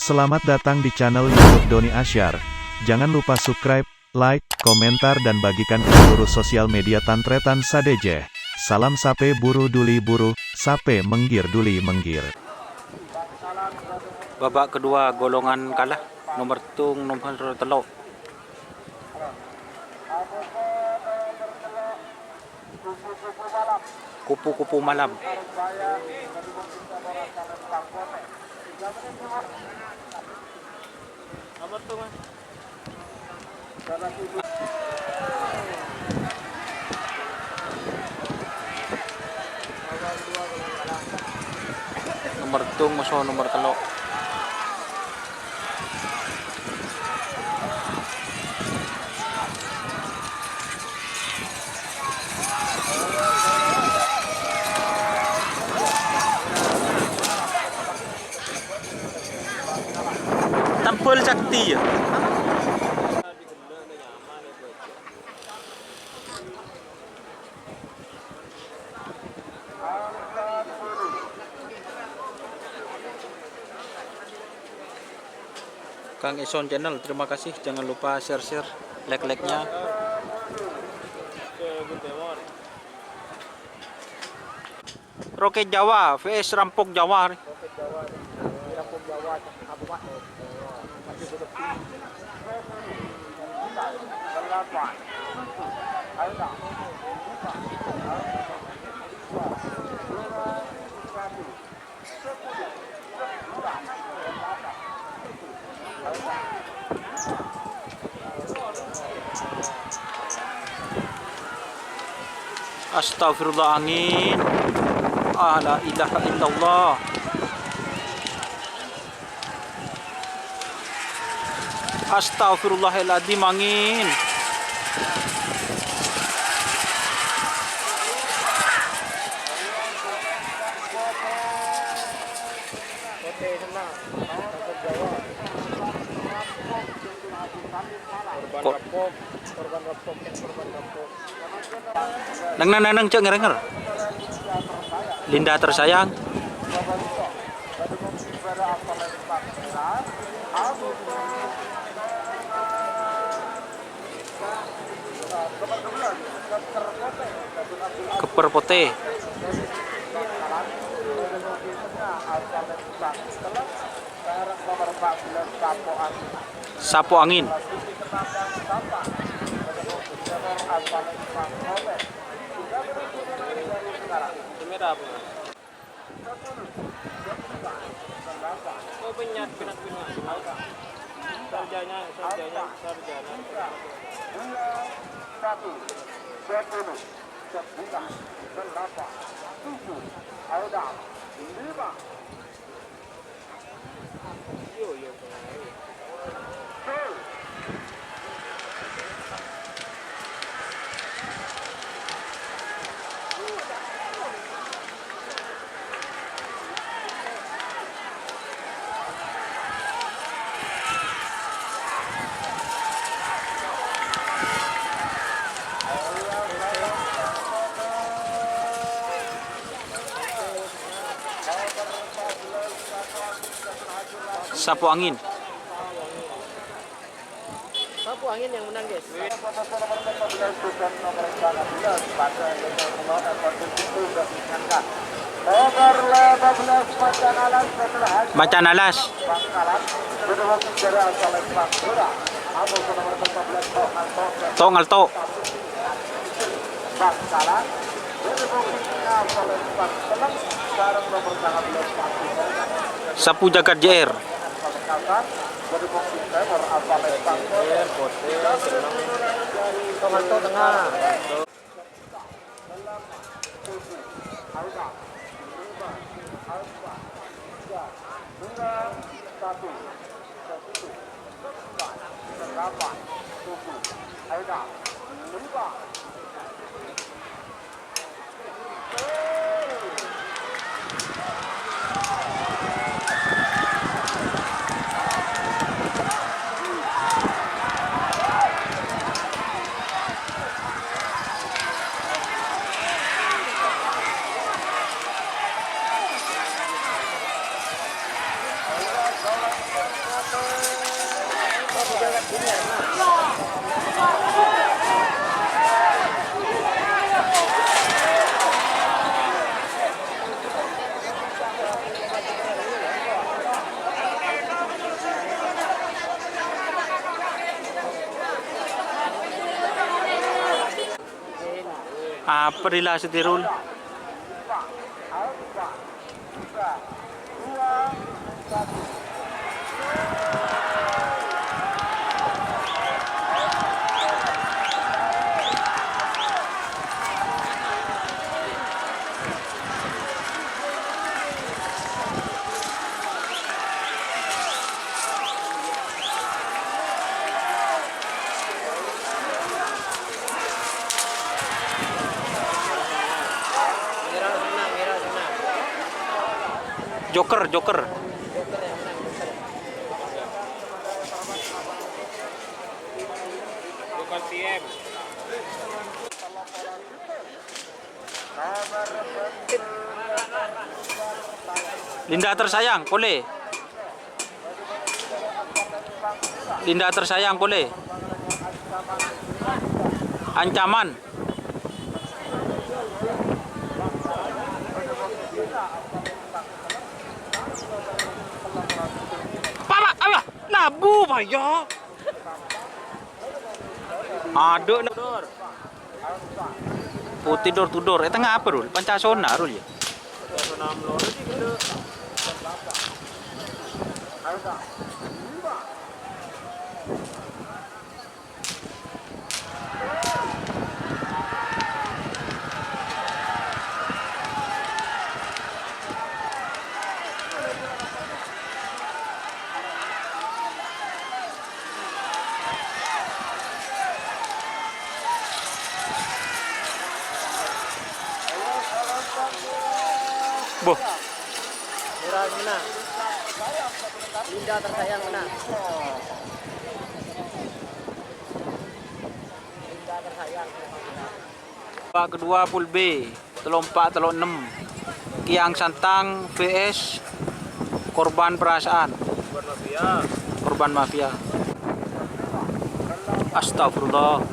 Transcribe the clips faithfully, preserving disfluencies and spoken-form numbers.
Selamat datang di channel YouTube Doni Asyar. Jangan lupa subscribe, like, komentar, dan bagikan ke seluruh sosial media tan-tarètan sadhâjâ. Salam sapè buru duli buru, sapè mèngghir duli mèngghir. Babak kedua, golongan kalah, nomor tung, nomor tello'. Kupu-kupu malam. Nomor tung moso nomor tello'. Tambhâl cakti, yâ. Kang Eson Channel, terima kasih. Jangan lupa share-share, like-like-nya. Roket Jawa V S Rampok Jawa. Astagfirullah, angin. Ah, la ilaha illallah. Astagfirullahaladzim, angin. Ko-, neng, neng, neng, neng, cek ngerenger. Linda tersayang. Keper Potè. Sapo Angin. Oh, penyat, penyat, penyat. Sarjana, sarjana, sarjana. Satu, sepuluh, sembilan, delapan, tujuh, ayo dah, lima. Yo, yo, yo. Sapo Angin. Sapo Angin yang menang, guys. Macan Alas. Tong Alto. Sapo Jagat J R. Tong Alto tengah. Apa rila setirul? Joker, joker. Linda tersayang, polè. Linda tersayang, polè. Ancaman. Papa, Allah, labu, Pak, ya. Adhu, na-, Putih dor-tudor. È tengnga apa, Rul? Pancasona, Rul, ya? Boh. Ora menang. Linda tersayang menang. Linda tersayang. Babak kedua, Pool B, tello empat, tello ennem. Kiang Santang V S Korban Perasaan. Korban Mafia. Korban Mafia. Astagfirullah.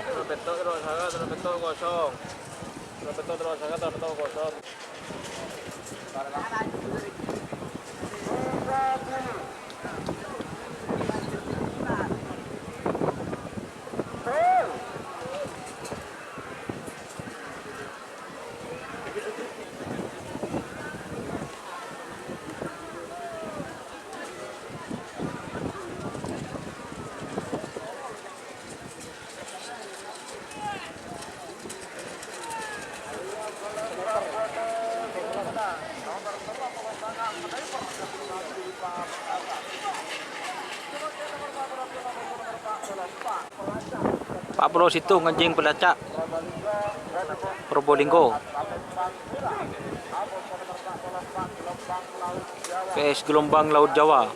Tello petto', tello sanga, tello petto' kosong. Tello petto', tello sanga, tello petto' kosong. Empat puluh sèttong, Anjing Pelaca, Probolinggo. V S Gelombang Laut Jawa.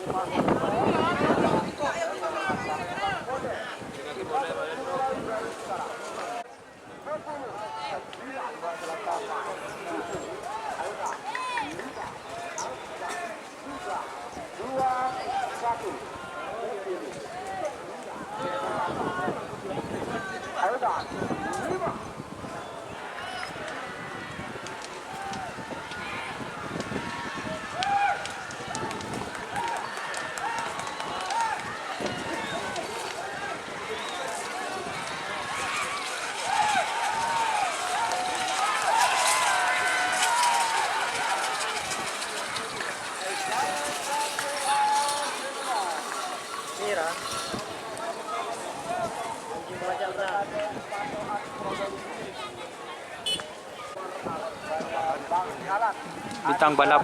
Bintang balap.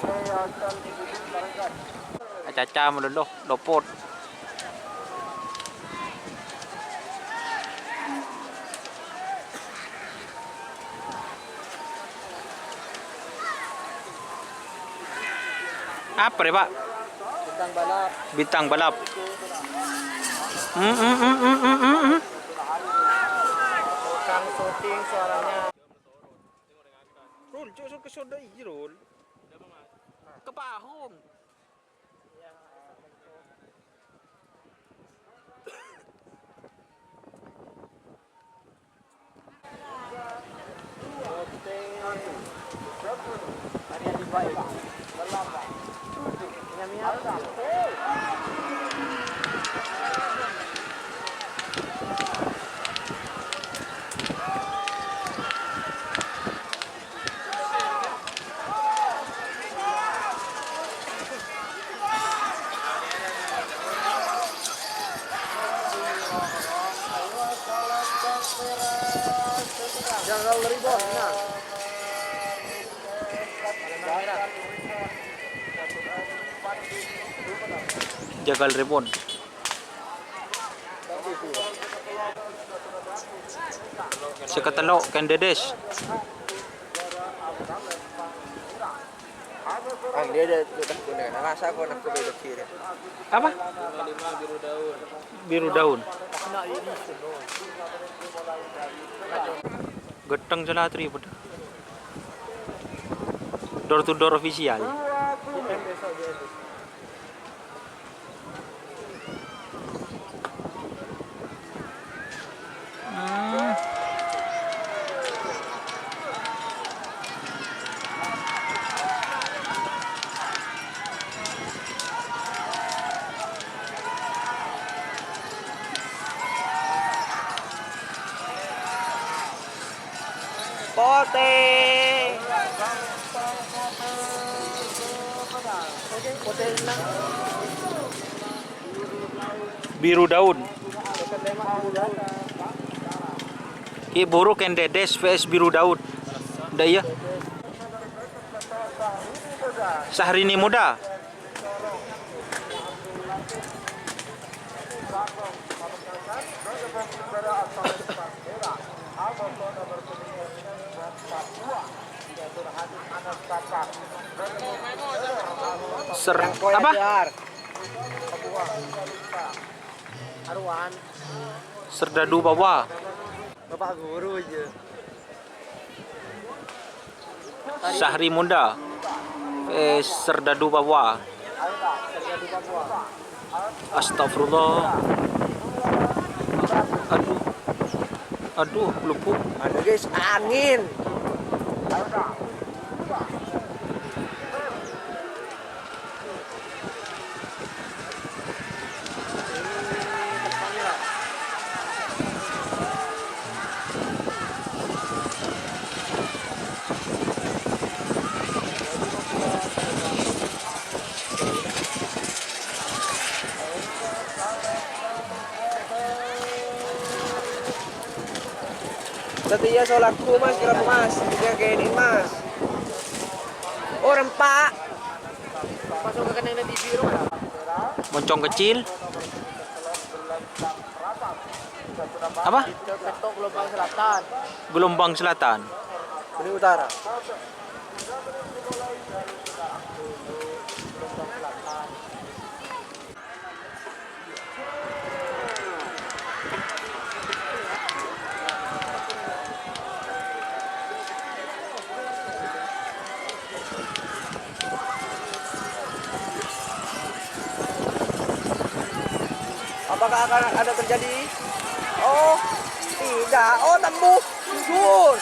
Acaca malolo, lopot. Apa rè, Pak? Bintang balap. Bintang balap. Hmm, hmm, hmm, hmm, hmm, hmm, hmm. Tukang syuting suaranya. Rul, cuk, sok ke soda iya, Rul. Ke pahung. Jagal rebound, nah. Jagal rebound. Sè katello', Kendedes. Ang dia ada tuh dah guna. Nah, masa aku nak ke bebek kiri. Apa? Biru daun. Ghettheng sè la tripod. Door to door official. Hmm. Potè. Biru daun. Ki' buru Kendedes V S Biru Daun. Ndak iyâ? Syahrini Muda. Ser-, apa? Serdadu Papua. Bapak guru aja. Syahri Muda. Eh, Serdadu Papua. Astagfirullah. Aduh. Aduh, mlebu. Aduh, guys, angin. Satèya solaku, Mas, kira, Mas. Satèya kènè', Mas. Oh, rempa'. Moncong Kecil. Apa? Gelombang Selatan. Gelombang Selatan. Ini Utara. Apakah akan ada terjadi? Oh, tidak. Oh, tembus. Jujur.